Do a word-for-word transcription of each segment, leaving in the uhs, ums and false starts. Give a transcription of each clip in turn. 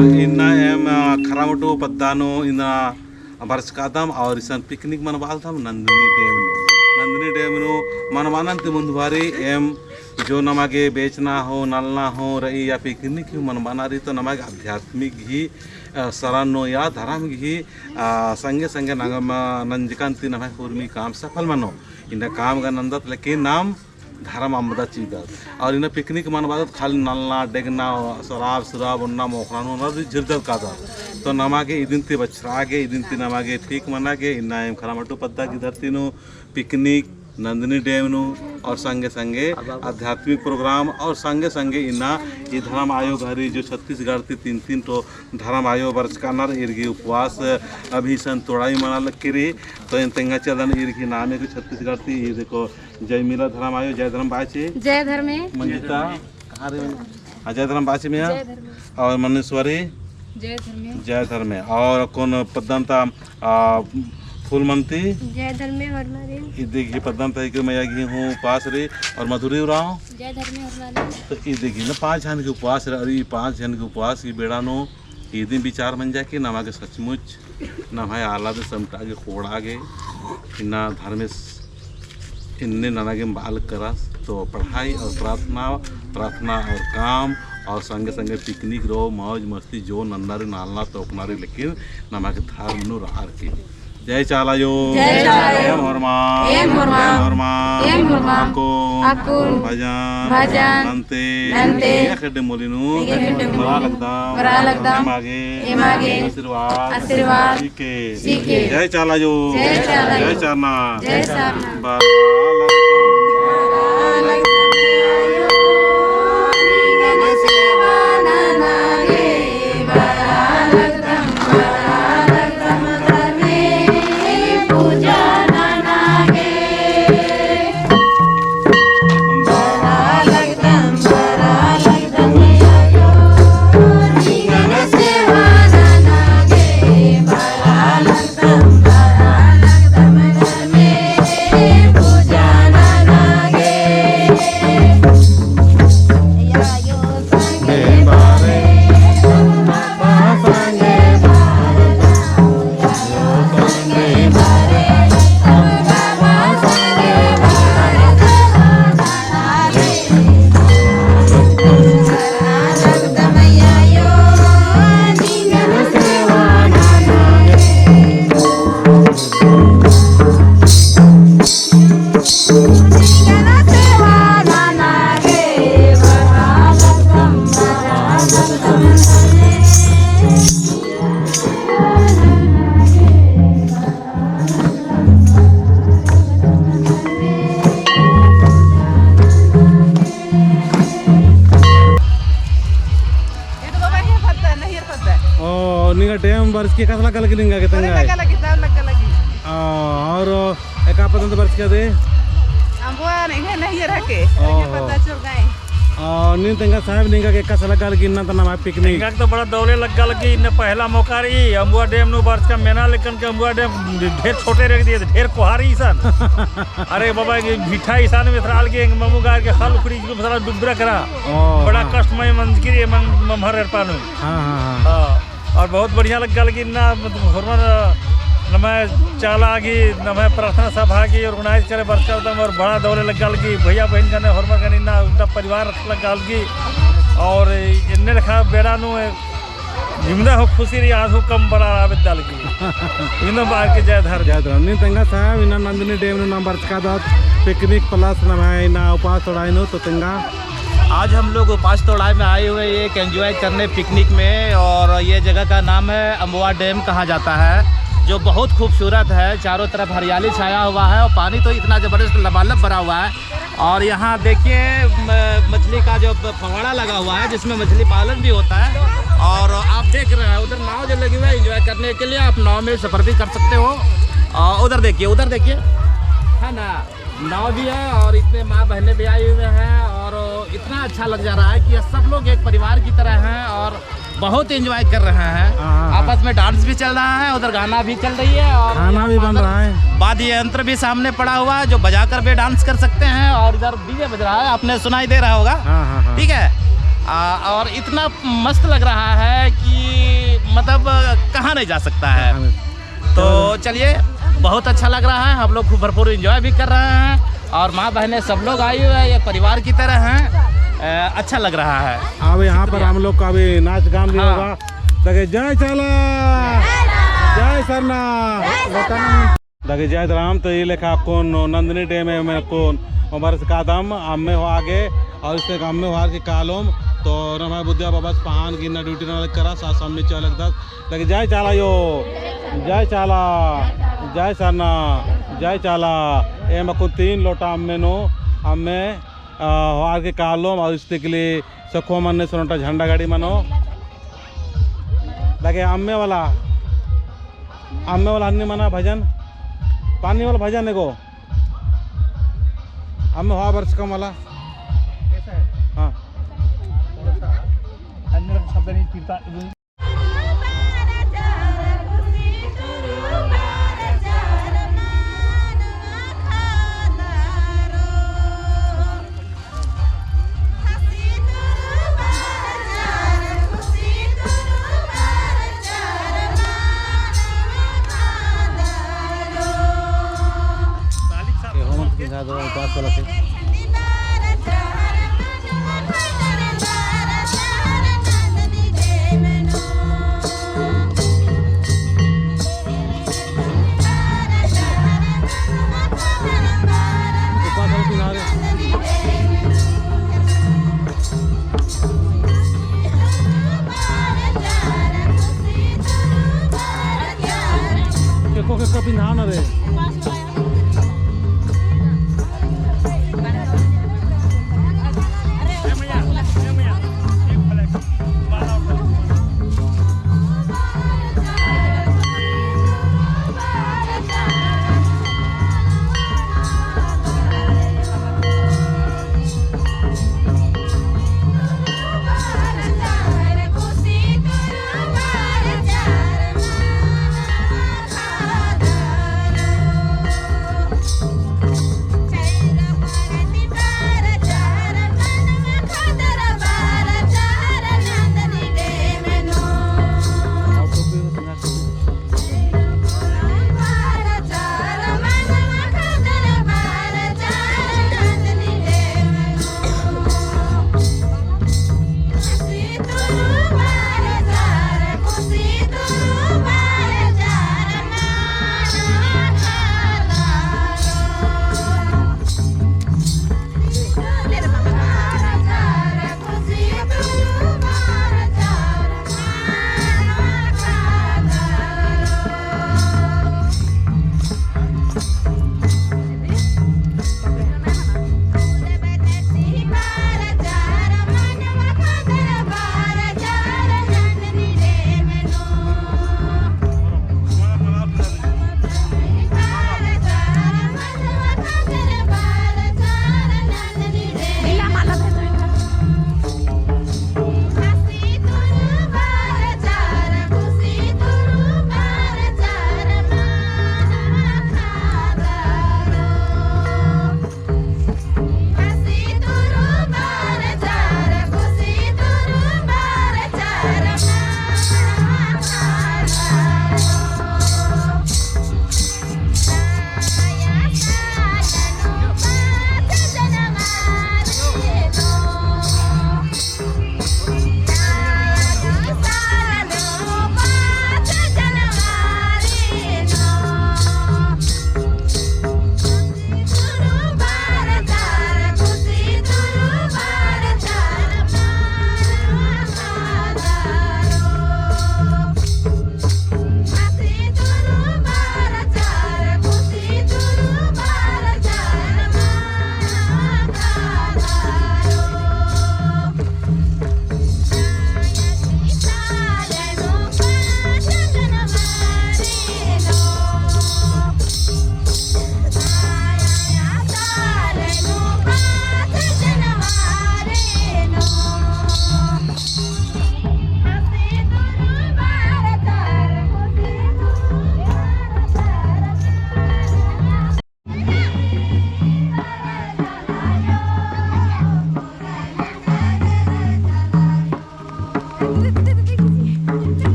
इन्ना एम, अ, खरामटू पद्दा नू इन्ना बरचकादम और इसन picnic मनबालदम नंदिनी dam नू। नंदिनी dam नू मनबानन ती मुन्दभारी एम जो नमा गे बेचना हो, नलना हो रई या picnic ही मनबाना रई तो नमा गे आध्यात्मिक ही, अ, सरन नू या धरम ही, अ, संगे संगे नंगम, अ, नंजकन ती नम्है उर्मी काम सफल मनो। इन्ना काम गा नंदत लेकिन नाम धरम अम्बदा चिदत। और इन्ना picnic मनबादत खाली नलना, डेगना, शराब, शराब, ओन्ना, मोखना नू ओन्ना झिरदत कादत। तो नमा गे इदिन ती बछरा गे, इदिन ती नमा गे ठीक मना गे, इन्ना एम खरामटू पद्दा की धरती नू picnic, नंदिनी dam नू और संगे संगे आध्यात्मिक program और संगे संगे इन्ना ई धरम आयो घरी जो छत्तीसगढ़ ती तीन तीन ठो धरम आयो बरचकानर ईर गही उपवास अभी सन तोड़ाई मना लगी रई। तो एन तेंगा चलन ईर गही नामे को छत्तीसगढ़ ती ई देखो जय मिला धरम आयो, जय धरम बाचे। जय धर्मे। मंजिता, कहाँ रे? हाँ, जय धरम बाचे मिया। जय धर्मे। और मनेश्वरी। जय धर्मे। जय धर्मे। और कौन पद्दन ता, आ, फूलमंती। जय धर्मे होरमारिन। इदी गही पद्दन ता इके मैया गही हूँ उपास रई और मधुरी उराँव। जय धर्मे होरमारिन। तो इदी गही ना पाँच झन गही उपास रई और ई पाँच झन गही उपास की बेड़ा नू इदिन विचार मंजा कि नमा गे सचमुच नम्है आला दे समटा गे खोड़ा गे इन्ना धर्मेस इन्ने नना गे बाल करस। तो पढ़ाई और प्रार्थना, प्रार्थना और काम और संगे संगे picnic रओ, मौज मस्ती जो नन्ना रई नालना तोकना रई लेकिन नमा गे धर्म नू रअर की। जय चाला आयो। जय चाला आयो। एम होरमा। एम होरमा। एम होरमा। एम होरमा। अक्कुन। अक्कुन। भजन। भजन। नन्ते। नन्ते। एक हेड्डे मोली नू। एक हेड्डे मोली नू। बरआ लगदम। बरआ लगदम। एमा गे। एमा गे। आशीर्वाद। आशीर्वाद। चिके। चिके। जय चाला आयो। जय चाला आयो। जय सरना। जय सरना। बरआ लगदम। बरआ लगदम। ओ, निंगा dam बरचकी एकासे लग्गा लगी निंगा गे तेंगा? लग्गा लगी, दव लग्गा लगी। आ, और एका पद्दन ता बरचकी दे? अम्बुआ नहीं है, नहीं है रह के। ओहो। पद्दा चुर गए। आ, नीन तेंगा साहेब निंगा गे एकासे लग्गा लगी इन्ना ता नमा picnic? एंगा गे तो बड़ा दव ले लग्गा लगी, इन्ना पहला मौका रई, अम्बुआ dam नू बरचका मेना लेकिन के अम्बुआ dam ढेर छोटे रख दिए, ढेर कोहा रई इसन। अरे बाबा, ये भिठा इसन में थराल के एंग ममू गार के खाल उखड़ी के मसाला डुबरा करा। ओ, बड़ा हाँ। कष्टमय मंजकी रई मम-, मम्हर एड़पा नू। हाँ, हाँ, हाँ। हाँ, और बहुत बढ़िया लग्गा लगी इन्ना, मतलब, होरमर नम्है चाला गी, नम्है प्रार्थना सभा गी organize करे बरचका दम और बड़ा दव ले लग्गा लगी भैया बहिन गने, होरमर गने इन्ना उनका परिवार लग्गा लगी। और इन्ने लेखा बेड़ा नू जिमदा हो खुशी रई, आस हो कम बड़ा आवे दल की। इन्ना बार के जय धर्म। जय धर्म। नीन तेंगा साहेब, इन्ना नंदिनी dam नू नाम बरचका दत, picnic plus नम्है इन्ना उपास तोड़ाई नू, तो तेंगा। आज हम लोग उपास तोड़ाई में आए हुए हैं एक enjoy करने picnic में, और ये जगह का नाम है अम्बुआ dam कहा जाता है, जो बहुत खूबसूरत है। चारों तरफ हरियाली छाया हुआ है और पानी तो इतना जबरदस्त लबालब भरा हुआ है। और यहाँ देखिए, म-, मछली का जो प-, फव्वारा लगा हुआ है, जिसमें मछली पालन भी होता है। और आप देख रहे हैं, उधर नाव जो लगी हुई है, enjoy करने के लिए आप नाव में सफर भी कर सकते हो। और उधर देखिए, उधर देखिए, है ना, नाव भी है और इतने माँ बहनें भी आई हुई हैं और इतना अच्छा लग जा रहा है कि ये सब लोग एक परिवार की तरह हैं और बहुत enjoy कर रहे हैं। हाँ, हाँ, हाँ। आपस में dance भी चल रहा है, उधर गाना भी चल रही है और खाना भी बन रहा है। वाद्य यंत्र भी सामने पड़ा हुआ है, जो बजाकर भी dance कर सकते हैं। और इधर DJ बज रहा है, आपने सुनाई दे रहा होगा। हाँ, हाँ, हाँ। ठीक है, आ, और इतना मस्त लग रहा है कि मतलब कहा नहीं जा सकता है। कहा नहीं। तो चलिए, बहुत अच्छा लग रहा है, हम लोग खूब भरपूर enjoy भी कर रहे हैं और माँ बहनें सब लोग आई हुई है, ये परिवार की तरह हैं। अ, अच्छा लग रहा है। अब यहाँ पर शुक्रिया। हम लोग का अभी नाच गान भी हाँ। होगा। देखिए, जय चाला, जय सरना। देखिए, जय राम। तो ई लेखा अक्कुन नंदिनी dam में अक्कुन ओबरस कादम अम्मे होआ गे, और इससे अम्मे होआ के कालोम, तो नमा बुद्धिया बाबस पहान गिन्ना duty ना लग करा, सा सम्मी चालक दस। देखिए, जय चाला यो, जय चाला, जय सरना, जय चाला। एम अक्कुन तीन लोटा अम्मे नू, अम्मे, अ, होआ के कालोम, और इससे के लिए सखुआ मन्ने सोनटा झंडा गाड़ी मनो। लगे अम्मे वाला, अम्मे वाला अन्नी मना भजन, पानी वाला भजन एगो। अम्मे होआ बरचकम वाला। हाँ। केको केको पिन्धाओ ना रे।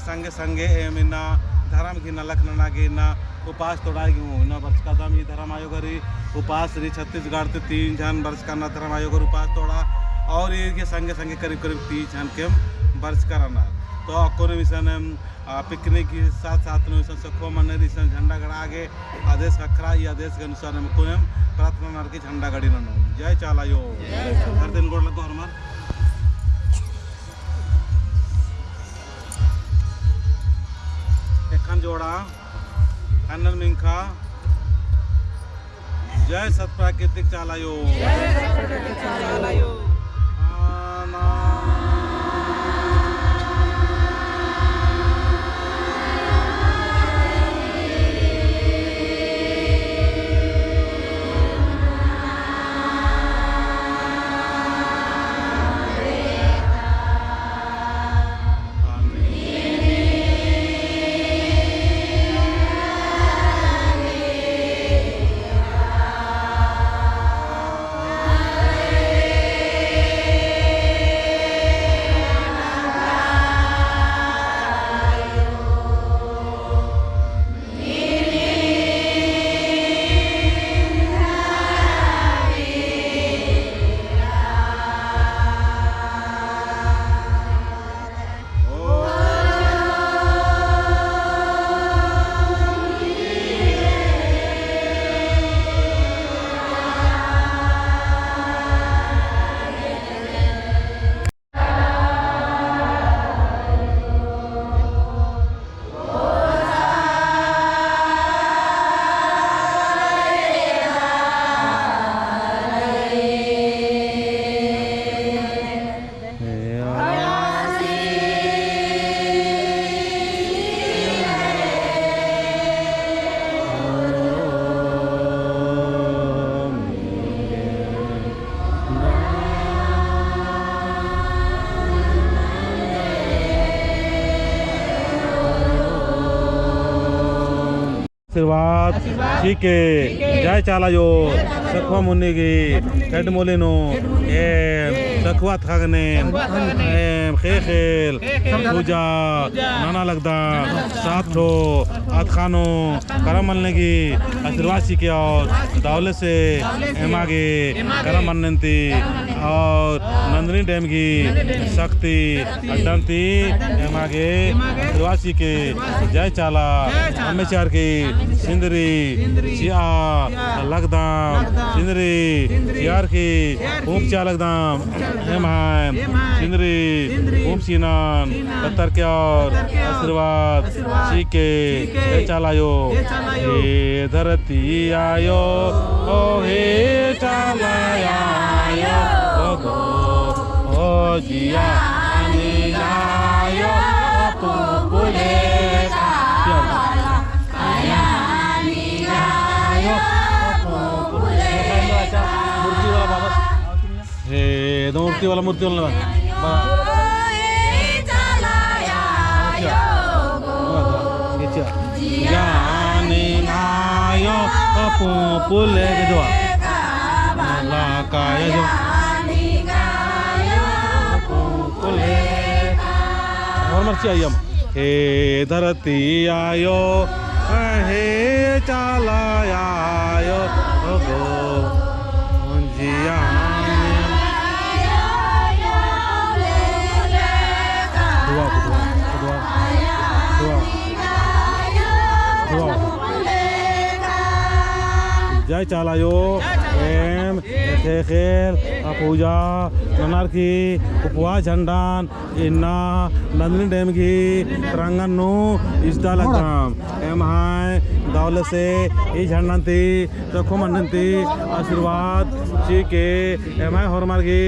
संगे संगे एम इन्ना धरम गही नलख नना गे इन्ना उपास तोड़ाय गे हूँ। इन्ना बरचकादम ई धरम आयो गही उपास रई। छत्तीसगढ़ ती तीन झन बरचका इन्ना धरम आयो गही उपास तोड़ा। और ई के संगे संगे करीब करीब तीस झन केम बरचका रअनर। तो अक्कुन इसन, आ, picnic के साथ साथ नू इसन सखुआ मन्ने रई, इसन झंडा गड़ा गे आदेश ख़क्खरा, ई आदेश के अनुसार एम अक्कुन प्रार्थना ननर की झंडा गड़ी ननोम। जय चाला आयो। जय चाला। हर दिन गोड़ लगो हरमर। एखन जोड़ा, कन्नन मिंखा। जय सत प्राकृतिक चाला आयो। जय सत प्राकृतिक चाला आयो। आना। आशीर्वाद चिके। जय चाला आयो। सखुआ मुन्नी गही खेड्ड मूली नू एम सखुआ अतख़ा गने एम ख़ेख़ेल पूजा नना लगदम। सात ठो अतख़ा नू करम मलने गही आशीर्वाद चिके और दवले से एमा गे करम मन्नन ती और नंदिनी डैम गही शक्ति अड्डन ती एमा गे आशीर्वाद चिके। जय चाला। अम्म चिअर की सिंदरी चिआ लगदम, सिंदरी चिअर की पूँप चिआ लगदम। एम्है सिंदरी पूँप चिअनन पत्तर के और आशीर्वाद चिके। हे चाला आयो, हे धरती आयो, ओ हे चाला आयो, ओ गो, ओ जिया आयो, ओ पुपुले का मूर्ति वाला बाबा। हे, दो मूर्ति वाला, मूर्ति वाला बा-, बा-, अच्छा। जानी नायो अपू पुले के दुआ। ला काया जो। और मर्ची आई हम। हे धरती आयो, हे चाला आयो, ओ गो, जिया। दुआ, दुआ, दुआ, दुआ। जय चाला आयो, एम, ख़ेख़ेल, आ पूजा, ननर की, उपवास झंडन, इन्ना नंदिनी डैम गही प्रांगण नू इजता लगदम। एम्है दवले से ई झंडन ती, सखो मन्नन ती आशीर्वाद चिके। एम्है होरमर गही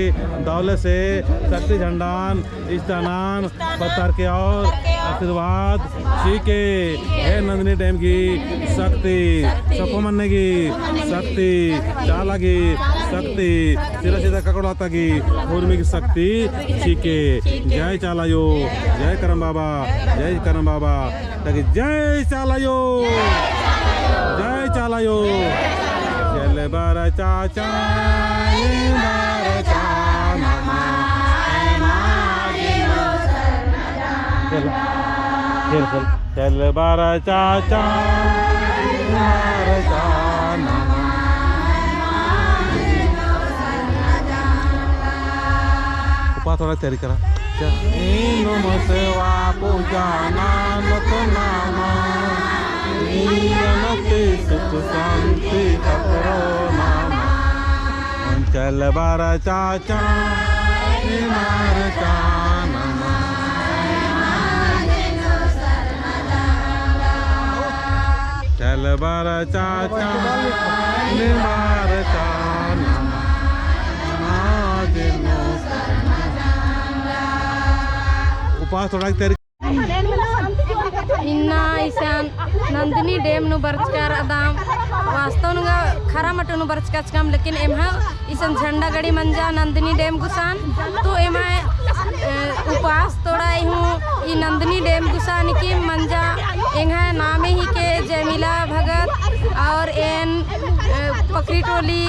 दवले से शक्ति झंडन इजतानन पत्तर के और आशीर्वाद चिके। हे नंदिनी डैम गही शक्ति, सखो मन्ने गही शक्ति, चाला गही शक्ति, सिरा सीता ककड़ोलता गही उर्मी गही शक्ति चिके। जय चाला आयो, जय करम बाबा, जय करम बाबा, ताकि जय चाला आयो, जय चाला आयो। जल बर चाचा, जल बर चाचा, नमा, नमा, चला। चल बरचा चाचा, बरचा नना। उपास वाला तैयारी करा। चा-, इनुम सेवा पूजा ननोत नमा, नियम ती सुख शांति ककरो नमा। चल बरचा चाचा, बरचा नना। चल बरचा चाचा, बरचा नना। उपास तोड़ाक तैयारी। इन्ना इसन नंदिनी dam नू बरचका रअदम। वास्तव नू गा खर्रा मटो नू बरचकाचकम, लेकिन एम्है इसन झंडा गड़ी मंजा नंदिनी dam गुसन। तो एम्है, ए, उपास तोड़ाई हूँ ई नंदिनी dam गुसन की मंजा। एंग्है नामे हिके जयमिला भगत और एन, ए, पकरी टोली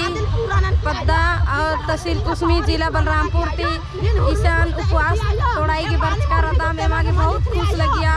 पद्दा और तहसील कुसमी, जिला बलरामपुर ती। इसन उपवास तोड़ाई गे बरचका रअदम, एमा गे बहुत खुश लगिया।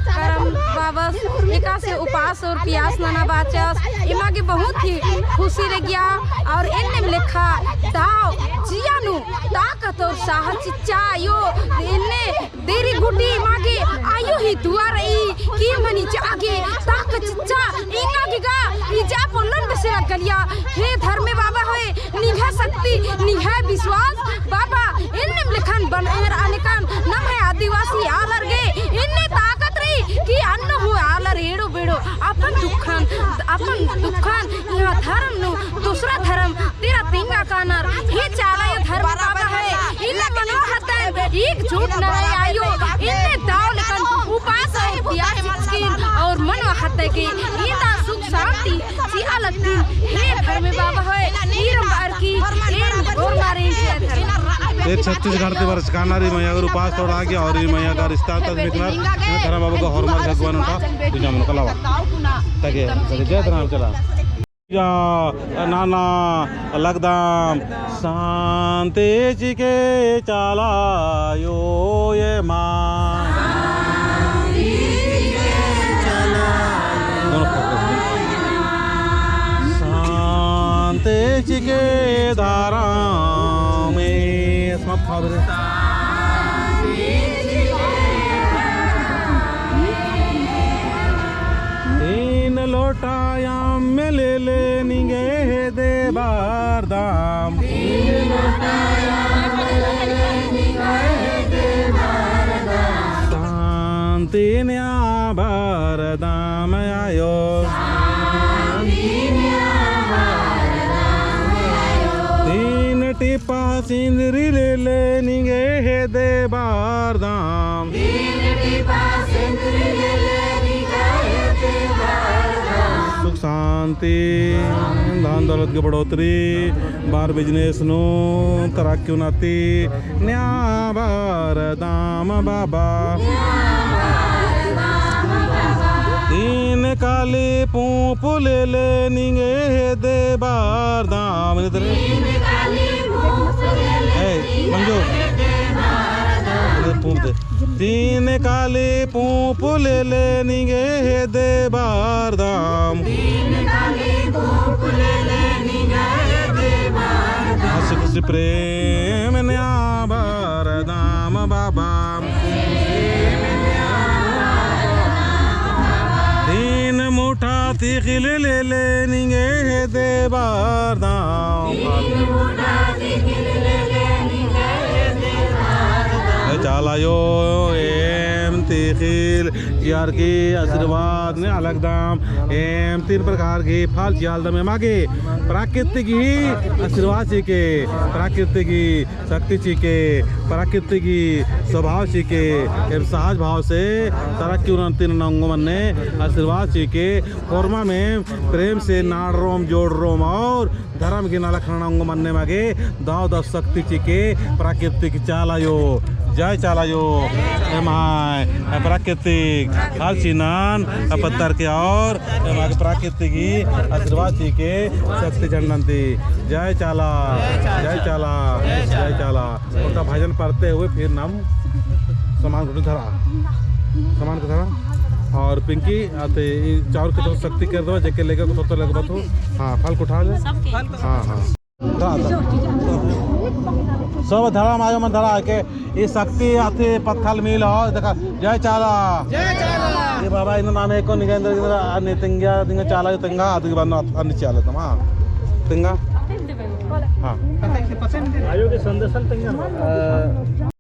करम बाबस एकासे उपास और पियास नना बाचस, एमा गे बहुत ही खुशी लगिया। और एन्नेम लेखा दव जिया नू ताकत और साहस चिच्चा आयो, एन्ने देरी गुटी एमा गे आयो ही दुआ रई कि मनी चिआ गे ताकत चिच्चा, एंगा गे गा इजा पोल्लन बेसे लगलिया। हे धर्मे बाबा होय, निंग्है शक्ति, निंग्है विश्वास बाबा, एन्नेम लेखन बन एरा लेखन नम्है आदिवासी आलर गे एन्ने ताकत रई कि अन्नु हूँ आलर एड़ो बेड़ो अपन दुखन, अपन दुखन इहाँ धर्म नू दूसरा धर्म तेरा तिंगा कानर। हे चाला आयो धर्म बाबा है, इन्ने मनवा हतन एकजुट नरई आयो, इन्ने दव लेखन उपास और पियास चिचकिन और मनवा हतन के इन्ना सुख शांति चिआ लगदिन। हे धर्मे बाबा होय, ईरम बार की, एन ओरमारिन चिआ धर्म। ए छत्तीसगढ़ ती बरचका रअनर, ई मइया गर उपास तोड़ा गे और ई मइया गर रिश्ता तस बिकनर, धर्म बाबा का होरमर भगवान उठा, पूजा मन कलावा। ताकि, ताकि जय धर्म चला। पूजा नना लगदम। शांति चिके चाला आयो एमा। दोनों focus में। शांति चिके धरम में। समाप्त खाओ रे। तीन लोटा अम्म लेले निंग्है हेद्दे बरदम। शांति नेआ बरदम आयो। तीन टिपा सिंदरी लेले निंग्है हेद्दे बरदम। सुख शांति। धन दौलत की बढ़ोतरी, बार business नू तरक्की उन्नति नेआ बरदम बाबा। तीन काली पूंप लेले निंग्है हेद्दे बरदम। ए, मंजू। अरे, पूंप दे। तीन काली पूंप लेले निंग्है हेद्दे बरदम। हंसी खुशी प्रेम नेआ बरदम बाबा। तीन मुठा तिख़िल लेले निंग्है हेद्दे बरदम। ए चाला आयो, एम तिख़िल चिअर की आशीर्वाद नेआ लगदम। एम तीन प्रकार की फल चिआ लगदम। एमा गे प्राकृतिक ही आशीर्वाद चिके, प्राकृतिक ही शक्ति चिके, प्राकृतिक ही स्वभाव चिके। एम सहज भाव से तरक्की उन्नति नना ओंगोम मन्ने आशीर्वाद चिके। होरमम एम प्रेम से नाड़रोम, जोड़रोम और धर्म गे नलख नना ओंगोम मन्ने। एमा गे दव दव शक्ति चिके, प्राकृतिक चाला आयो। जय चाला आयो। एम्है प्राकृतिक फल चिअनन पत्तर के और एमा गे प्राकृतिक ही आशीर्वाद चिके शक्ति झंडन ती। जय चाला, जय चाला, जय चाला। उनका भजन पढ़ते हुए फिर नाम सम्मान गुरु धरा। सामान के धरा। और पिंकी, आते ई चाउर के तो शक्ति कर दो, जेके लेके को तो लगबा तो। हाँ, फल को उठा ले। सबके। हाँ, हाँ। धरा, धरा। सब धरा, मायो मन धरा के ई शक्ति आते पत्थल मिल हो, देखा, जय चाला। जय चाला। ये बाबा, इन्ना नाम एको निगेंद्र, इन्ना ने तेंगा, तेंगा चाला, तेंगा, आदि बार ना, अन्य चाला, तमा। तेंगा। हाँ। आयो के संदेशन तेंगा। अ,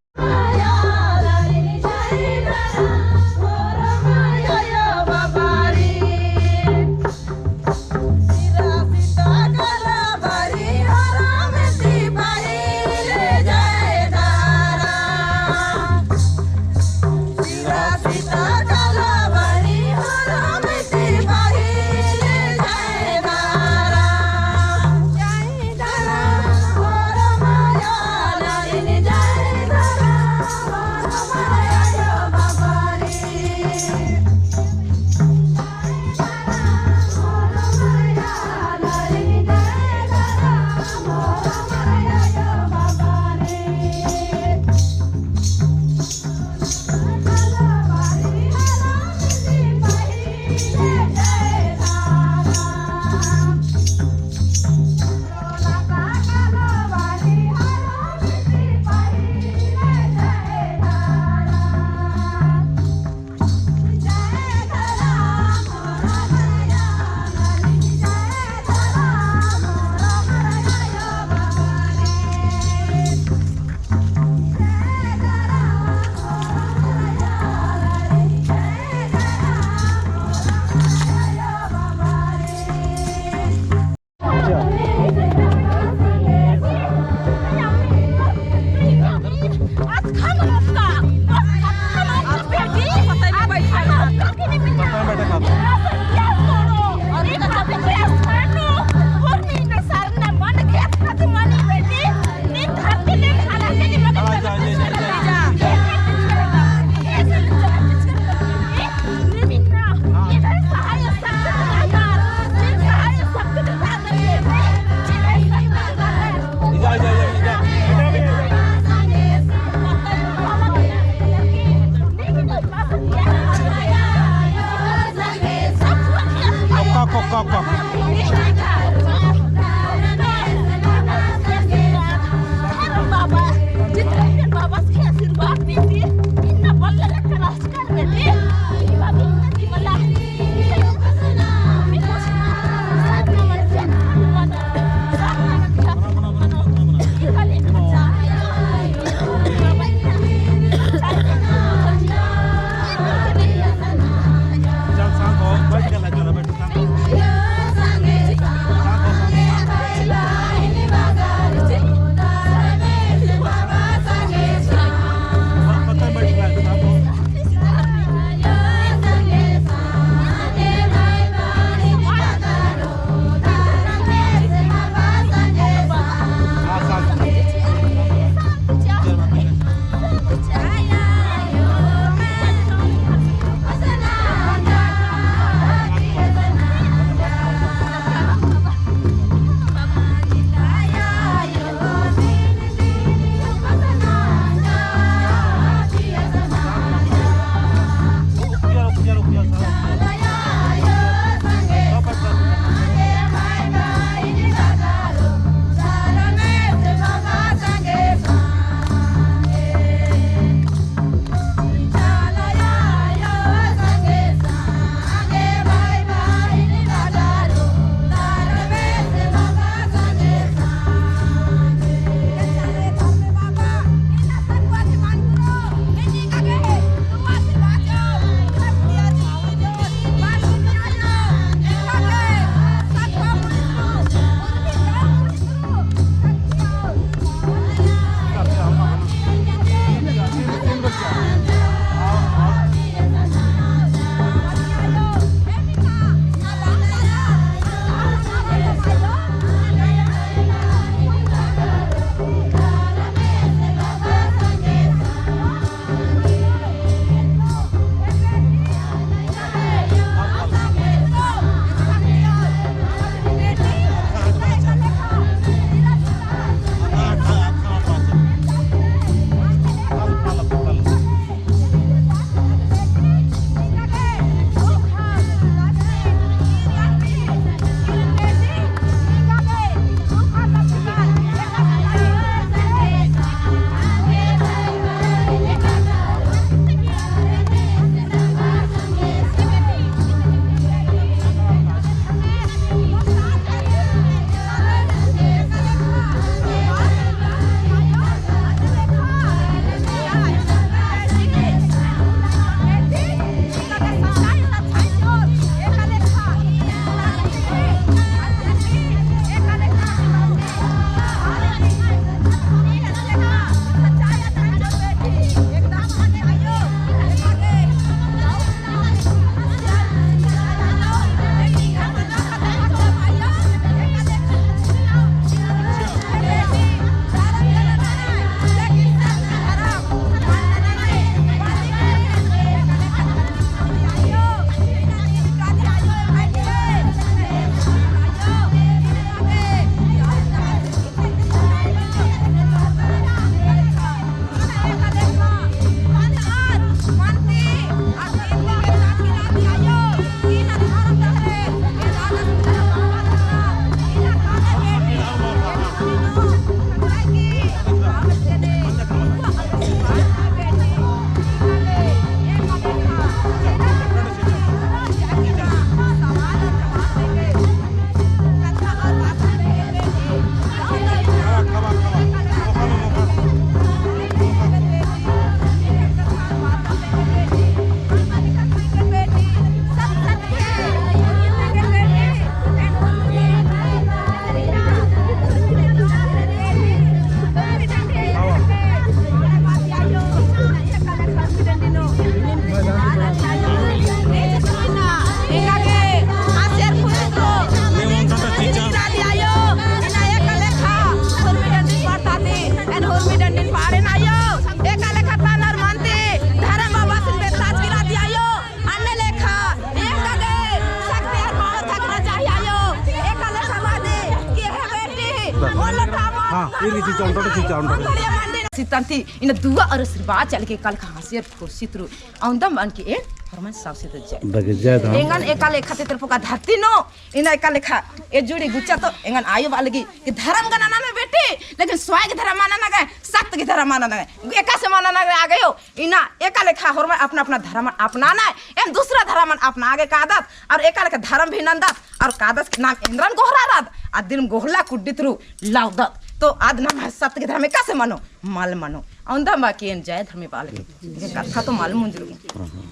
सीतन ती इन्ना दुआ और आशीर्वाद चालके कल का हँसियर खुशी तुरु। औंदम बअन की एन होरमन सौंसे तो जय। बगे जय धर्म। एंगन एका लेखा ते तरपो का धरती नू, इन्ना एका लेखा ए जुड़ी गुच्चा तो एंगन आयो बआ लगी कि धर्म गना नामे बेटी, लेकिन स्वाय गही धर्म मना नगे, सत्य गही धर्म मना नगे, एकासे मना नगे आ गयो। इन्ना एका लेखा होरमन अपना अपना धर्म अपनाना है, एम दूसरा धर्म अपना गे कादत, और एका लेखा धर्म भी नन्दत, और कादत नाम एन्द्रन गोहरारत, आ दिम गोहला कुड्डी तुरु लौदत। तो आद नाम है सत्य गही धर्म एकासे मनो, मल मनो। औंदा बाकी एन जय धर्मे बआ लगी। कत्था तो मल मुंजरू। हाँ, हाँ।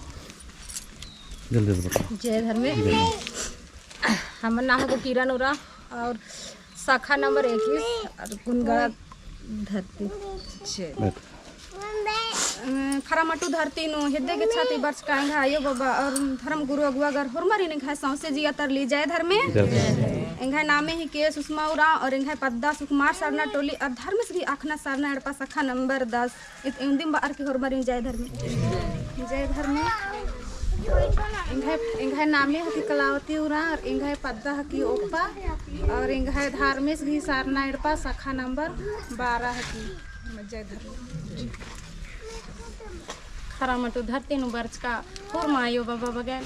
जल्दी से बताओ। जय धर्मे। जय। हमर नाम है किरण उराँव और शाखा नंबर इक्कीस और गुनगड़ा धरती। जय। बैठ। अ, खरामटू धरती नू हेद्दे गेच्छा ती बरचका एंग्है आयो बाबा और धर्म गुरु अगुवागर होरमारिन एंग्है सौंसे जिया तरली जय धर्मे। जय धर्मे। एंग्है नामे हिके सुषमा उराँव और एंग्है पद्दा सुकुमार सरना टोली और धर्मेस गही अख़ना सरना एड़पा शाखा नंबर दस। इत एवंदिम बअर की होरमारिन जय धर्मे। जय धर्मे। एंग्है, एंग्है नामे हिके कलावती उराँव और एंग्है पद्दा हिके ओप्पा और एंग्है धर्मेस गही सरना एड़पा शाखा नंबर बारह हिके। जय धर्मे। खरामटू धरती नू बरचका होरमा आयो बाबा बगेन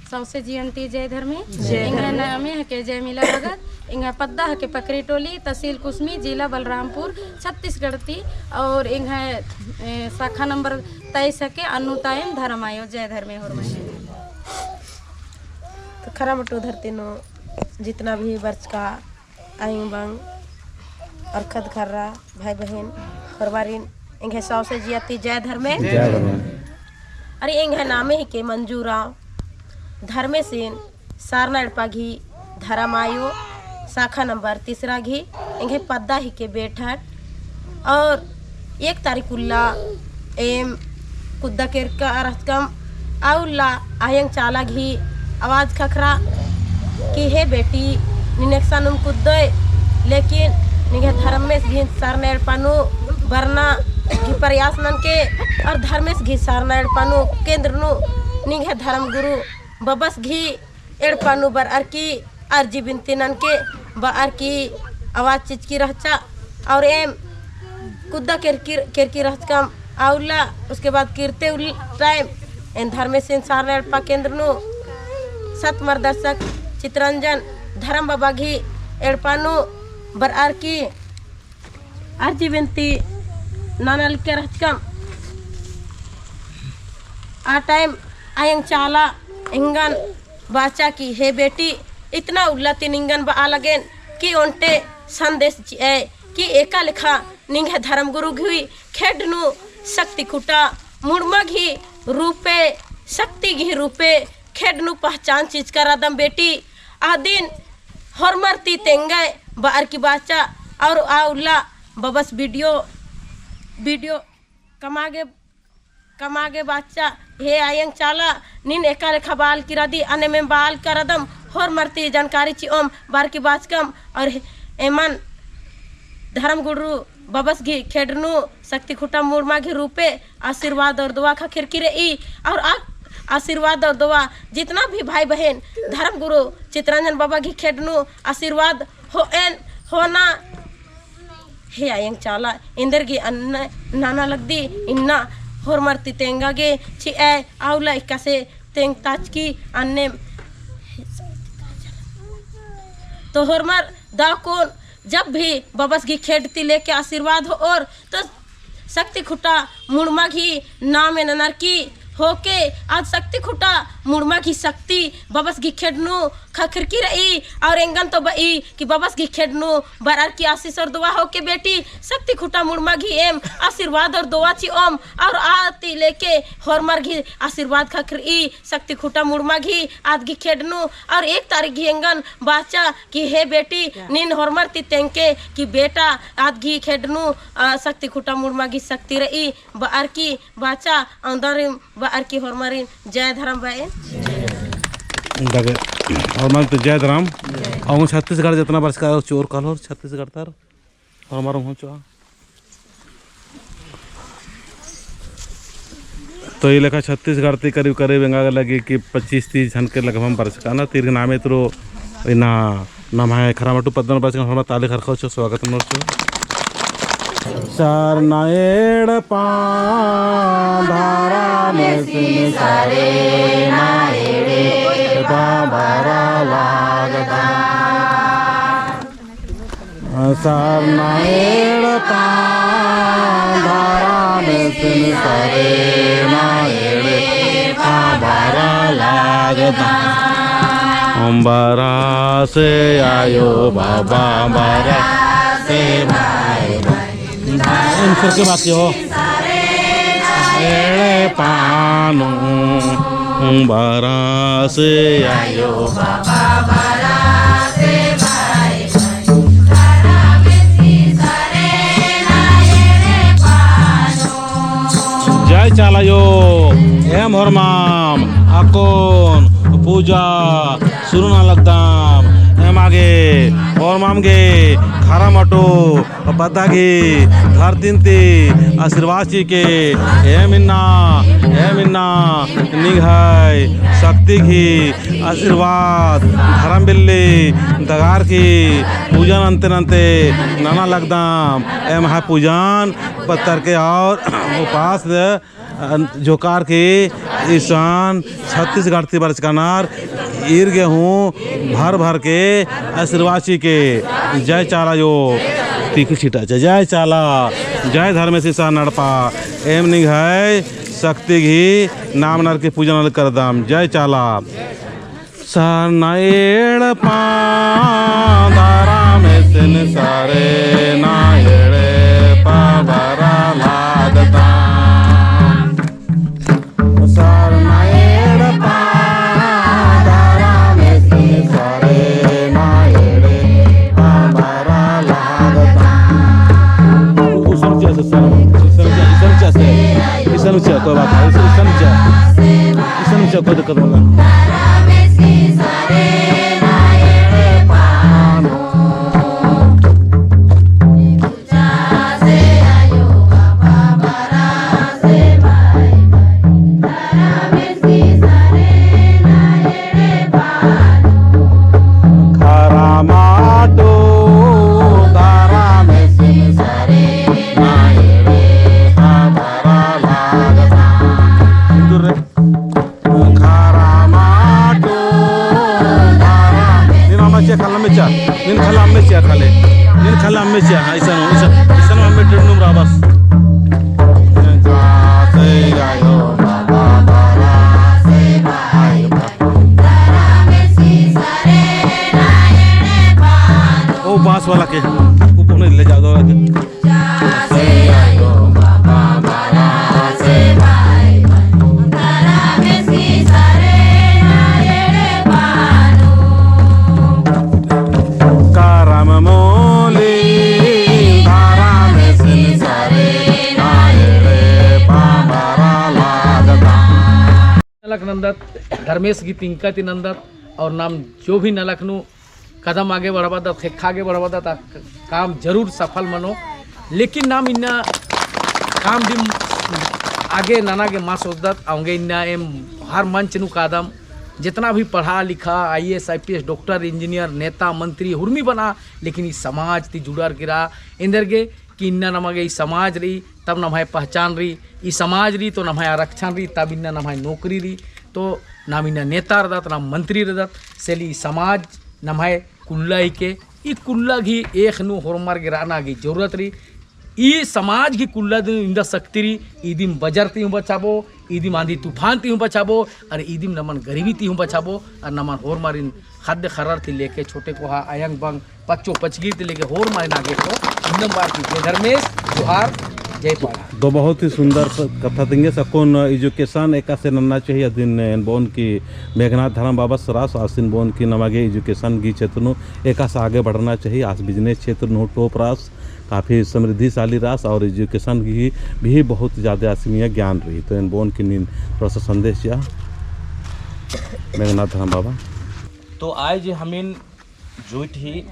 सौंसे जियन ती जय धर्मे। जय धर्मे। एंग्है नामे हिके जयमिला भगत, एंग्है पद्दा हिके पकरी टोली, तहसील कुसमी, जिला बलरामपुर, छत्तीसगढ़ ती, और एंग्है, ए, शाखा नंबर तेईस हिके अन्नू तायन धर्म आयो। जय धर्मे होरमा। तो खरामटू धरती नू जितना भी बरचका आयंग बंग और ख़द्द ख़र्रा भाई बहिन होरमारिन एंग्है सौंसे जिया ती जय धर्मे। जय धर्मे। अरे एंग्है नामे हिके मंजू उराँव। धर्मेसिन सरना एड़पा गही धर्म आयो शाखा नंबर तीसरा गही एंग्है पद्दा हिके बेठट और एक तारीख उल्ला एम कुद्दा केरका रहचकम, आ उल्ला आयंग चाला गही आवाज ख़क्खरा कि हे बेटी, नीन एकसानुम कुद्दोय, लेकिन निंग्है धर्मेस गही सरना एड़पा नू बरना गही प्रयास ननके, और धर्मेस गही सरना एड़पा नू केंद्र नू निंग्है धर्म गुरु बबस गही एड़पा नू बरअर की अर्जी बिनती ननके बअर की आवाज चिचकी रहचा। और एम कुद्दा केरकी, केरकी रहचकम आ उल्ला, उसके बाद किरते उल टाइम एन धर्मेसिन सरना एड़पा केंद्र नू सत मार्गदर्शक चितरंजन धर्म बाबा गही एड़पा नू बरअर की अर्जी बिनती नना लगे रहचकम। आ टाइम आयंग चाला एंगन बाचा कि हे बेटी, इतना उल्ला ती निंगन बआ लगेन कि ओन्टे संदेश चिअय कि एका लेखा निंग्है धर्म गुरु गही खेड्ड नू शक्ति खुटा मुड़मा गही रूपे, शक्ति गही रूपे खेड्ड नू पहचान चिचका रअदम बेटी। अदिन होरमर ती तेंगय बअर की बाचा। और आ उल्ला बबस video, video कमआ गे, कमआ गे बाचा। हे आयंग चाला, नीन एका लेखा बआल की रअदी, अन्नेम एम बआल का रअदम, होरमर ती जानकारी चिओम बअर की बाचकम। और एमन धर्म गुरु बबस गही खेड्ड नू शक्ति खुटा मुड़मा गही रूपे आशीर्वाद और दुआ ख़क्खरकी रई। और आ आशीर्वाद और दुआ जितना भी भाई बहिन धर्म गुरु चितरंजन बाबा गही खेड्ड नू आशीर्वाद होएन होना। हे आयंग चाला, एन्देरगे अन्ने नना लगदी, इन्ना होरमर ती तेंगा गे चिअय, आ उल्ला एकासे तेंगताचकी अन्ने। तो होरमर दव कुन जब भी बबस गही खेड्ड ती लेके आशीर्वाद होओर, तो शक्ति खुटा मुड़मा गही नामे ननर की होके, आद शक्ति खुटा मुड़मा गही शक्ति बबस गही खेड्ड नू ख़क्खरकी रई। और एंगन तो बई कि बबस गही खेड्ड नू बरअर की आशीष और दुआ होके बेटी, शक्ति खुटा मुड़मा गही एम आशीर्वाद और दुआ चिओम। और आ ती लेके होरमर गही आशीर्वाद ख़क्खरई शक्ति खुटा मुड़मा गही आद गही खेड्ड नू। और एक तारीख गही एंगन बाचा कि हे बेटी, नीन होरमर ती तेंगके कि बेटा, आद गही खेड्ड नू, आ, शक्ति खुटा मुड़मा गही शक्ति रई बअर की बाचा। औंदरिम बअर की होरमारिन जय धर्म बअन। दगे, होरमारिन तो जय धर्म। और छत्तीसगढ़ जितना बरचका चोर कालोर छत्तीसगढ़ तर होरमार हूँ चोआ। तो ई लेखा छत्तीसगढ़ ती करीब करीब एंगा लगी कि पच्चीस तीस झन के लगभग बरचका ना तीर नामे तुरु इन्ना नम्है खरामटू पद्दा नू बरचका होरमा ताली ख़रख़ा चो स्वागत नोर चो। सरना एड़पा धरमेसिन, सरना एड़पा बरआ लगदम। सरना एड़पा धरमेसिन, सरना एड़पा बरआ लगदम। बरआ से आयो बाबा, बरआ से भाई, एम सरके बात हो। एड़पा नू बरआ से आयो। जय चाला आयो। एम होरमाम अक्कुन पूजा सुरु नना लगदम। एमा गे होरमाम गे खरम अटो पद्दा गही धरतिन ती आशीर्वाद चिके, एम इन्ना, एम इन्ना निंग्है शक्ति गही आशीर्वाद धरम बिल्ली दगार की पूजन अन्ते अन्ते नना लगदम। एम्है पूजन पत्तर के और उपास अ, जोकार की इसन छत्तीसगढ़ ती बरचका नर ईर गे हूँ भर भर के आशीर्वाद चिके। जय चाला आयो। तीखी छिटा चा। जय चाला, जय धर्मेस ईसा नड़पा। एम निंग्है शक्ति गही नाम नर की पूजन करदम। जय चाला। सरना एड़पा धरमेसिन, सरना एड़पा बरआ लगदम। सरना एड़पा धरमेसिन, सरना एड़पा बरआ लगदम। उ समझा से, सर, समझा, समझा से, समझा, कोई बात नहीं, समझा। इसन से कोई दिक्कत होला। खरम अटो धरमेसिन, सरना एड़पा बरआ लगदम। खरम अटो धरम। नीन अम्म चिआ, खाले अम्म चिआ। नीन खाले अम्म चिआ, खाले। नीन खाले अम्म चिआ, हाँ, इसन, इसन, इसन अम्म टेढ़नुम रआ बस। ओ बाँस वाला के, ऊपर नहीं ले जाओ, दो के। करम मूली धरमेसिन, सरना एड़पा बरआ लगदम। नलख नन्दत, धर्मेस गही तिंका ती नन्दत, और नाम जो भी नलख नू कदम आगे बढ़ाबअदत, ख़ेक्खा आगे बढ़ाबअदत, आ काम जरूर सफल मनो। लेकिन नाम इन्ना काम दिम आगे नना गे मल सोचदत, औंगे इन्ना एम हर मंच नू कादम, जितना भी पढ़ा लिखा, IAS, IPS, doctor, engineer, नेता, मंत्री, हुरमी बना, लेकिन ई समाज ती जुड़र गे रआ, एन्देरगे कि इन्ना नमा गे ई समाज रई, तब नम्है पहचान रई, ई समाज रई तो नम्है आरक्षण रई, तब इन्ना नम्है नौकरी रई। तो नाम इन्ना नेता रअदत, नाम मंत्री रअदत, से ले ई समाज नम्है कुल्ला हिके, ई कुल्ला गही एख़ नू होरमर गे रअना गही जरूरत रई। ई समाज गही कुल्ला दिम इन्दा शक्ति रई, इदिम बजर ती हूँ बचाबओ, इदिम आंधी तूफान ती हूँ बचाबओ, अरा इदिम नमन गरीबी ती हूँ बचाबओ, अरा नमन होरमारिन ख़द्द ख़र्रर ती लेके छोटे कोहा अयंग बंग पच्चो पचगी ती लेके होरमारिन आगे को इन्नम बार की जय धर्मेस, जोहार, जय पड़हा। तो बहुत ही सुंदर स-, कत्था तिंगस। अक्कुन education एकासे नन्ना चाहिए, अदिन एन बओन की मेघनाथ धरम बाबस रअस, आसिन बओन की नमा गे education गही क्षेत्र नू एकासे आगे बढ़ना चाहिए, आस business क्षेत्र नू टोप रअस, काफी समृद्धिशाली रअस और education गही भी बहुत ज्यादा आसिमिया ज्ञान रई। तो एन बओन की नीन थोड़ा सा संदेश चिआ, मेघनाथ धरम बाबा। तो आय जे हमिन जुइट ही,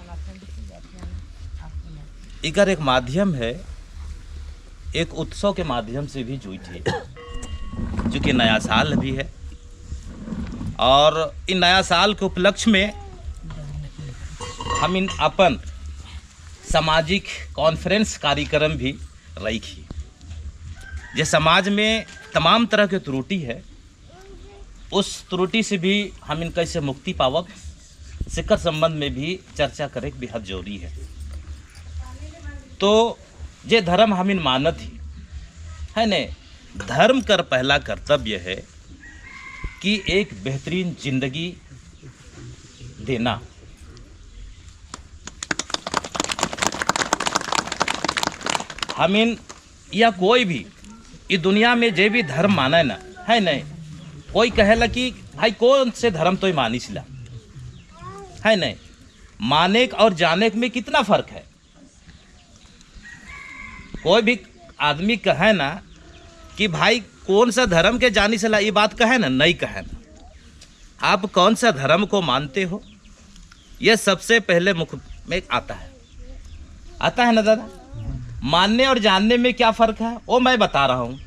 इकर एक माध्यम है, एक उत्सव के माध्यम से भी जुइट ही, जो कि नया साल भी है। और इन नया साल के उपलक्ष्य में हमिन अपन सामाजिक conference कार्यक्रम भी रईख ही। जे समाज में तमाम तरह के त्रुटि है, उस त्रुटि से भी हमिन कैसे मुक्ति पावब, सेकर संबंध में भी चर्चा करेक बेहद जरूरी है। तो जे धर्म हमिन मानत ही, है ने, धर्म कर पहला कर्तव्य है कि एक बेहतरीन जिंदगी देना। हमिन या कोई भी ई दुनिया में जे भी धर्म माने ना, है नहीं, कोई कहेला कि भाई कौन से धर्म तोय मानिस ला, है नहीं, मानेक और जानेक में कितना फर्क है। कोई भी आदमी कहे ना कि भाई कौन सा धर्म के जानिस ला, ये बात कहे ना, नहीं कहे ना। आप कौन सा धर्म को मानते हो, यह सबसे पहले मुख में आता है, आता है ना दादा? मानने और जानने में क्या फर्क है, वो मैं बता रहा हूँ।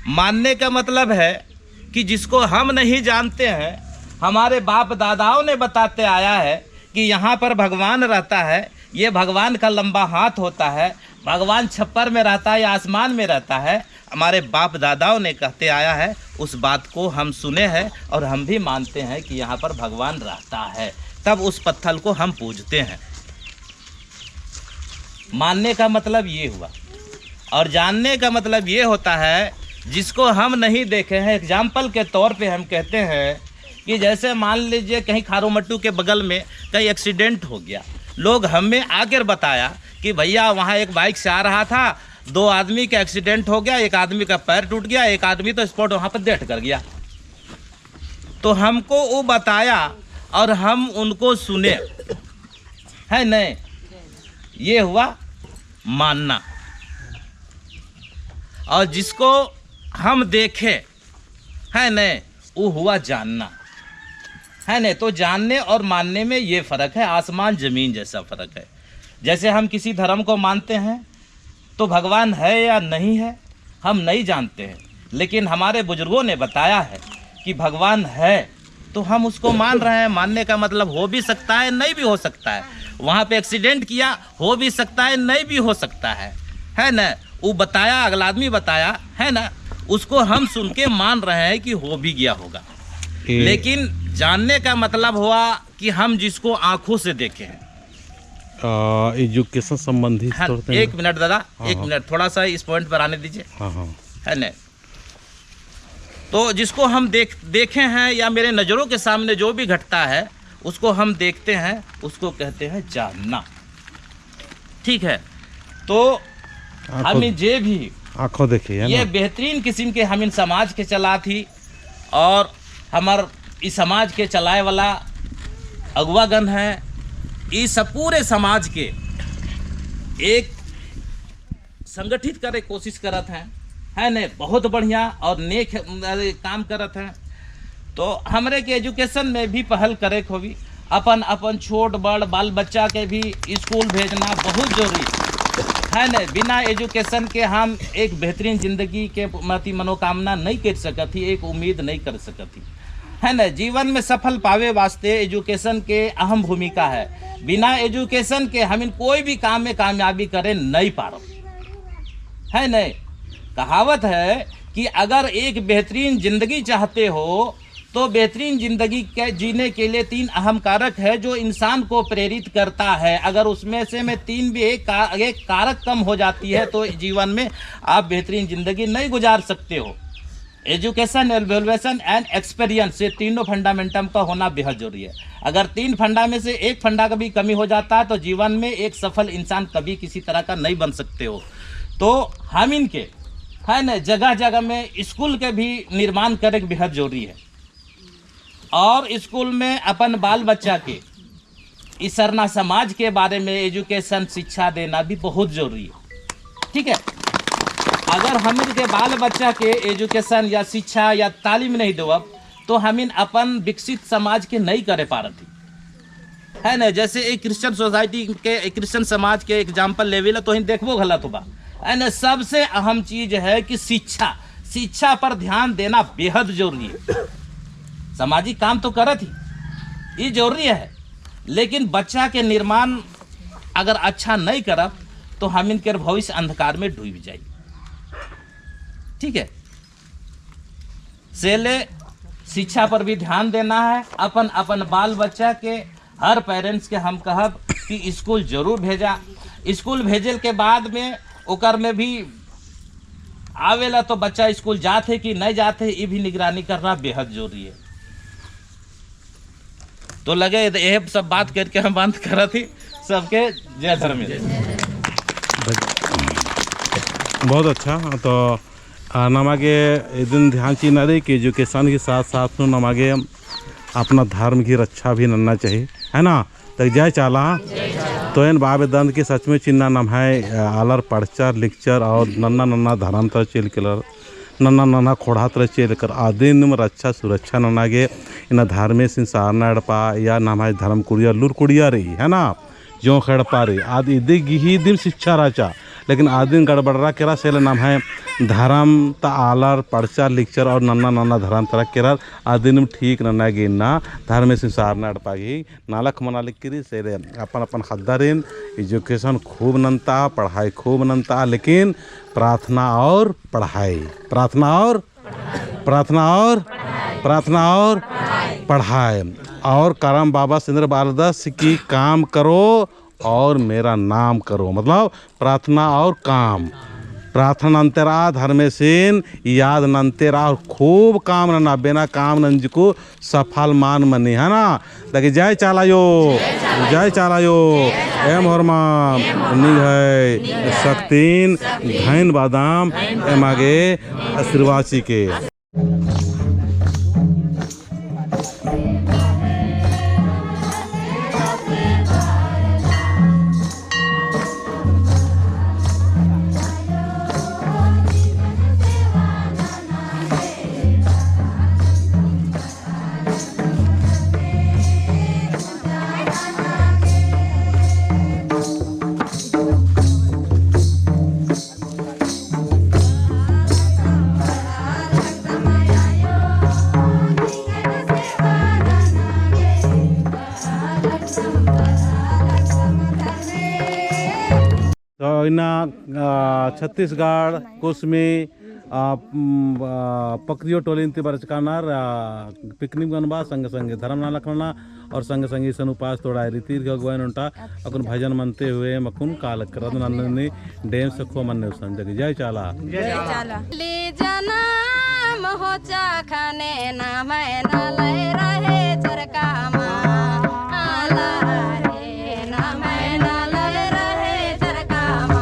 मानने का मतलब है कि जिसको हम नहीं जानते हैं, हमारे बाप दादाओं ने बताते आया है कि यहाँ पर भगवान रहता है, ये भगवान का लंबा हाथ होता है, भगवान छप्पर में रहता है या आसमान में रहता है, हमारे बाप दादाओं ने कहते आया है, उस बात को हम सुने हैं और हम भी मानते हैं कि यहाँ पर भगवान रहता है, तब उस पत्थल को हम पूजते हैं। मानने का मतलब ये हुआ। और जानने का मतलब ये होता है, जिसको हम नहीं देखे हैं। एग्जाम्पल के तौर पे हम कहते हैं कि जैसे मान लीजिए कहीं खारूमट्टू के बगल में कहीं एक्सीडेंट हो गया, लोग हमें आकर बताया कि भैया वहाँ एक बाइक से आ रहा था, दो आदमी का एक्सीडेंट हो गया, एक आदमी का पैर टूट गया, एक आदमी तो स्पॉट वहाँ पर डेथ कर गया। तो हमको वो बताया और हम उनको सुने, है नहीं? ये हुआ मानना। और जिसको हम देखे, है नहीं, वो हुआ जानना, है नहीं? तो जानने और मानने में ये फ़र्क है, आसमान ज़मीन जैसा फ़र्क है। जैसे हम किसी धर्म को मानते हैं, तो भगवान है या नहीं है, हम नहीं जानते हैं, लेकिन हमारे बुजुर्गों ने बताया है कि भगवान है, तो हम उसको मान रहे हैं। मानने का मतलब हो भी सकता है, नहीं भी हो सकता है। वहाँ पे एक्सीडेंट किया, हो भी सकता है, नहीं भी हो सकता है, है ना? वो बताया, अगला आदमी बताया, है ना, उसको हम सुन के मान रहे हैं कि हो भी गया होगा। ए- लेकिन जानने का मतलब हुआ कि हम जिसको आंखों से देखें। आ, एजुकेशन संबंधी हाँ, तौर पे एक ना? मिनट दादा, हाँ, एक हाँ। मिनट, थोड़ा सा इस पॉइंट पर आने दीजिए। हाँ, हाँ। है ना? तो जिसको हम देख, देखे हैं या मेरे नज़रों के सामने जो भी घटता है, उसको हम देखते हैं, उसको कहते हैं जानना। ठीक है, तो आँखों, हमिन जे भी आँखों देखी, है ये ना? बेहतरीन किस्म के हमिन समाज के चलात ही और हमर ई समाज के चलाए वाला अगुवागण हैं, ई सब पूरे समाज के एक संगठित करे कोशिश करत हैं, है ने? बहुत बढ़िया और नेक, अरे, काम करत हैं। तो हमरे के एजुकेशन में भी पहल करे के होवी। अपन, अपन छोट बड़ बाल बच्चा के भी स्कूल भेजना बहुत जरूरी है, है ने? बिना एजुकेशन के हम एक बेहतरीन जिंदगी के मति मनोकामना नहीं कर सकत ही, एक उम्मीद नहीं कर सकत ही। है ना, जीवन में सफल पावे वास्ते एजुकेशन के अहम भूमिका है। बिना एजुकेशन के हमिन कोई भी काम में कामयाबी करे नहीं पारो, है नहीं? कहावत है कि अगर एक बेहतरीन जिंदगी चाहते हो, तो बेहतरीन जिंदगी के जीने के लिए तीन अहम कारक है जो इंसान को प्रेरित करता है। अगर उसमें से में तीन भी एक का-, एक कारक कम हो जाती है, तो जीवन में आप बेहतरीन जिंदगी नहीं गुजार सकते हो। एजुकेशन, इवोल्यूशन and एक्सपीरियंस, ये तीनों फंडामेंटम का होना बेहद जरूरी है। अगर तीन फंडा में से एक फंडा का भी कमी हो जाता है, तो जीवन में एक सफल इंसान कभी किसी तरह का नहीं बन सकते हो। तो हमिन के, है ना, जगह जगह में स्कूल के भी निर्माण करे के बेहद जरूरी है। और स्कूल में अपन बाल बच्चा के ई सरना समाज के बारे में एजुकेशन, शिक्षा देना भी बहुत जरूरी है। ठीक है, अगर हमिन के बाल बच्चा के एजुकेशन या शिक्षा या तालीम नहीं देवब, तो हमिन अपन विकसित समाज के नहीं करे पारत ही, है ना? जैसे एक क्रिश्चियन सोसाइटी के, एक क्रिश्चियन समाज के एग्जाम्पल लेवे ला, तो ही देखबो गलत होबा, है ना? सबसे अहम चीज है कि शिक्षा, शिक्षा पर ध्यान देना बेहद जरूरी है। सामाजिक काम तो करत ही, ई जरूरी है, लेकिन बच्चा के निर्माण अगर अच्छा नहीं करब, तो हमिन केर भविष्य अंधकार में डूब जाई। ठीक है, से ले शिक्षा पर भी ध्यान देना है। अपन, अपन बाल बच्चा के, हर parents के हम कहब कि स्कूल जरूर भेजा। स्कूल भेजल के बाद में ओकर में भी आवेला तो बच्चा स्कूल जात है कि नहीं जात है, ये भी निगरानी करना बेहद जरूरी है। तो लगे ये सब बात करके हम बंद करत ही। सबके जय धर्मेश। बहुत अच्छा। तो आ, नमा गे इदिन ध्यान चिअना रई कि education के साथ साथ नू नमा गे अपना धर्म की रक्षा भी नन्ना चाहिए, है ना? तो जय चाला। जय चाला। तो एन बआ बेद्दन कि सच में चिन्ना नम्है, आ, आलर पढ़चर लिखचर और नन्ना नन्ना धर्म तरा चइल केरर, नन्ना नन्ना खोंड़हा तरा चइल केरर, अदिनिम रक्षा सुरक्षा नन्ना गे इन्ना धर्मेसिन सारना एड़पा या नम्है धर्म कुड़िया लूर कुड़िया रई, है ना? जोंख़ एड़पा रई, आद इदी गही दिम शिक्षा रहचा, लेकिन अदिन गड़बड़रा केरा, से ले नम्है धर्म ता आलर पढ़चर लिखचर और नन्ना नन्ना धर्म तरा केरर, अदिनिम ठीक नन्ना गे इन्ना धर्मेसिन सारना एड़पा गही नलख मना लगी रई। से ले अपन अपन ख़द्दारिन education खूब नन्ता, पढ़ाई खूब नन्ता, लेकिन प्रार्थना और पढ़ाई, प्रार्थना और प्रार्थना और, प्रार्थना और पढ़ाई। और करम बाबस एन्देर बआलदस कि काम करो और मेरा नाम करो, मतलब प्रार्थना और काम। प्रार्थना नन्ते रआ, धर्मेसिन याद नन्ते रआ और खूब काम नना, बिना काम नंजकू सफल मान मनी, है ना? ताकि जय चाला अयो, जय चाला अयो, एम होरमा निंग्है शक्तिन धन्यवादम एमा गे आशीर्वाद चिके। तो इन्ना, आ, छत्तीसगढ़ कुसमी, आ, म, आ, पकरियो टोलिन ती बरचका रअनर, आ, picnic ननबआ, संगे संगे धर्म नलख नना और संगे संगे इसन उपास तोड़ाय रीति रीति अगुवाई नू ओन्टा अक्कुन भजन मनते हुए अक्कुन काल करत नन्नी डैम सखो मन्ने उसन जगी। जय चाला। जय चाला। ली जनम होचा खने नम्है नलय रहे चरका मा। आला रे नम्है नलय रहे चरका मा।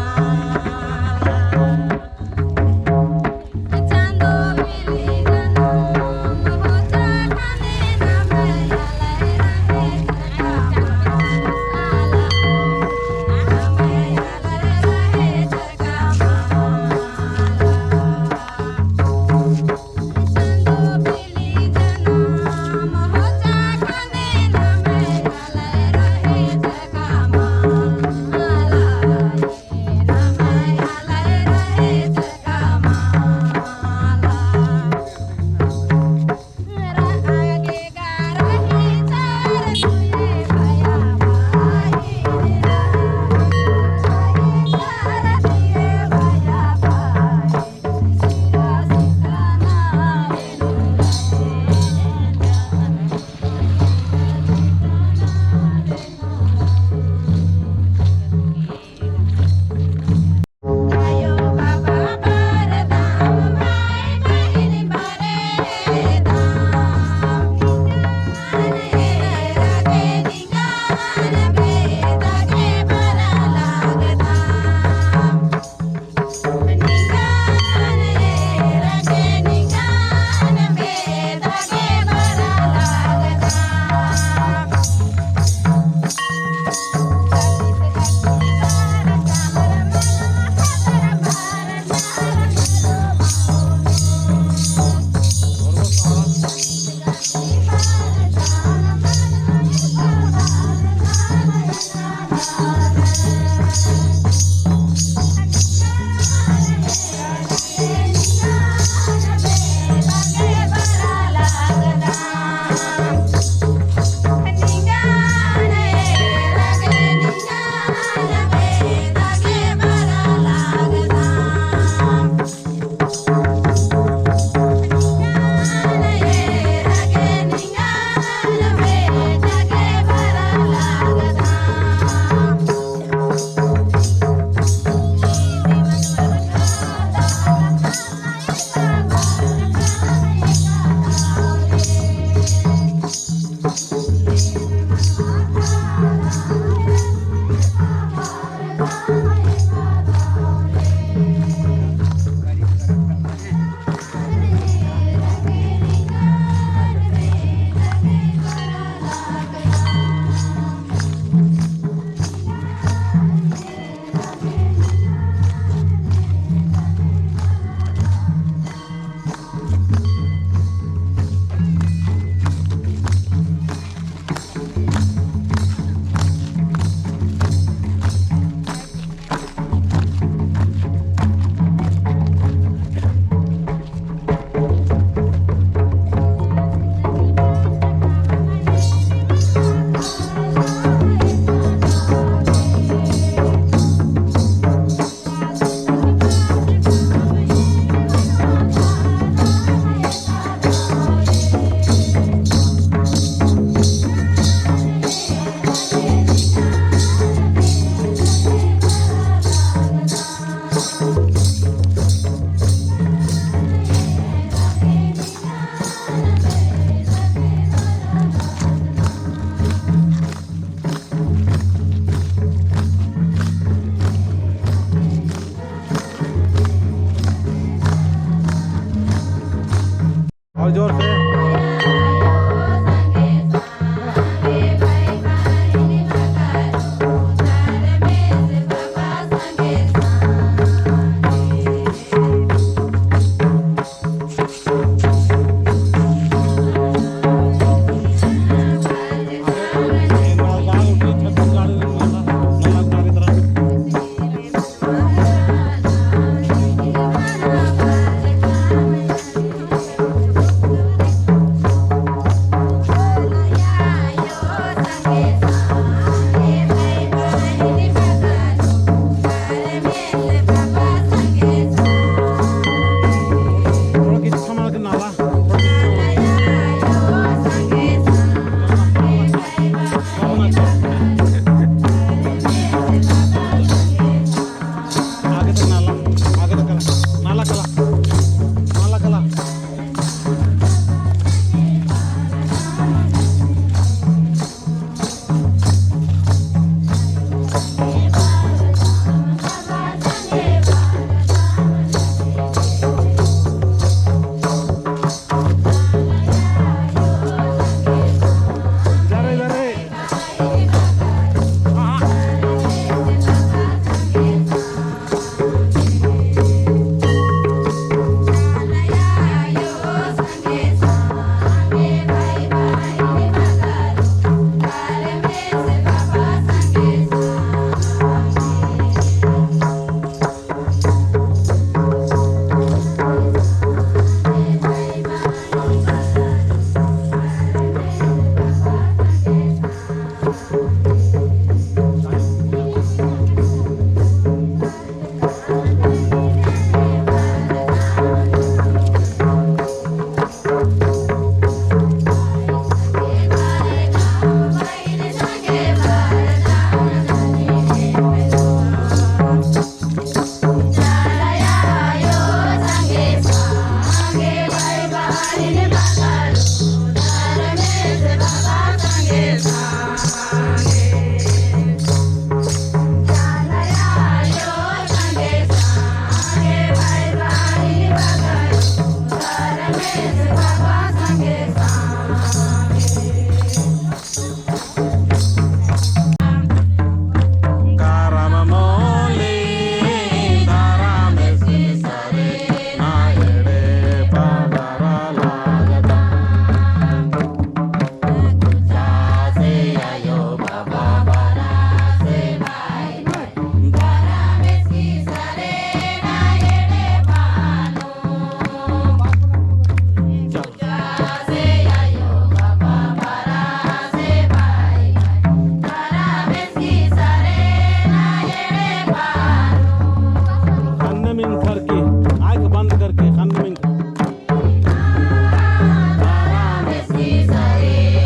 ख़न्न मिंख़र की, आँख बंद करके, ख़न्न मिंख़र।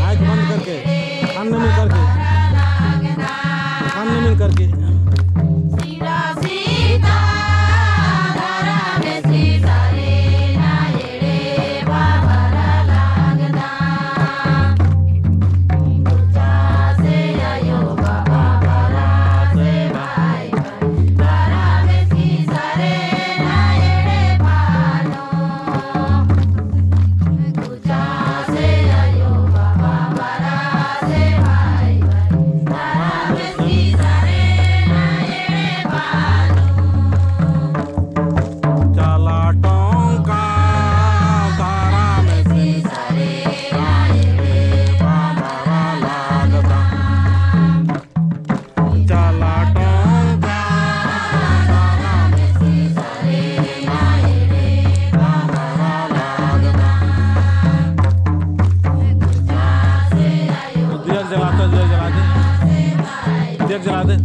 आँख बंद करके, ख़न्न मिंख़र की, ख़न्न मिंख़र की। दिया जला दे, दिया जला दे। दिया जला दे।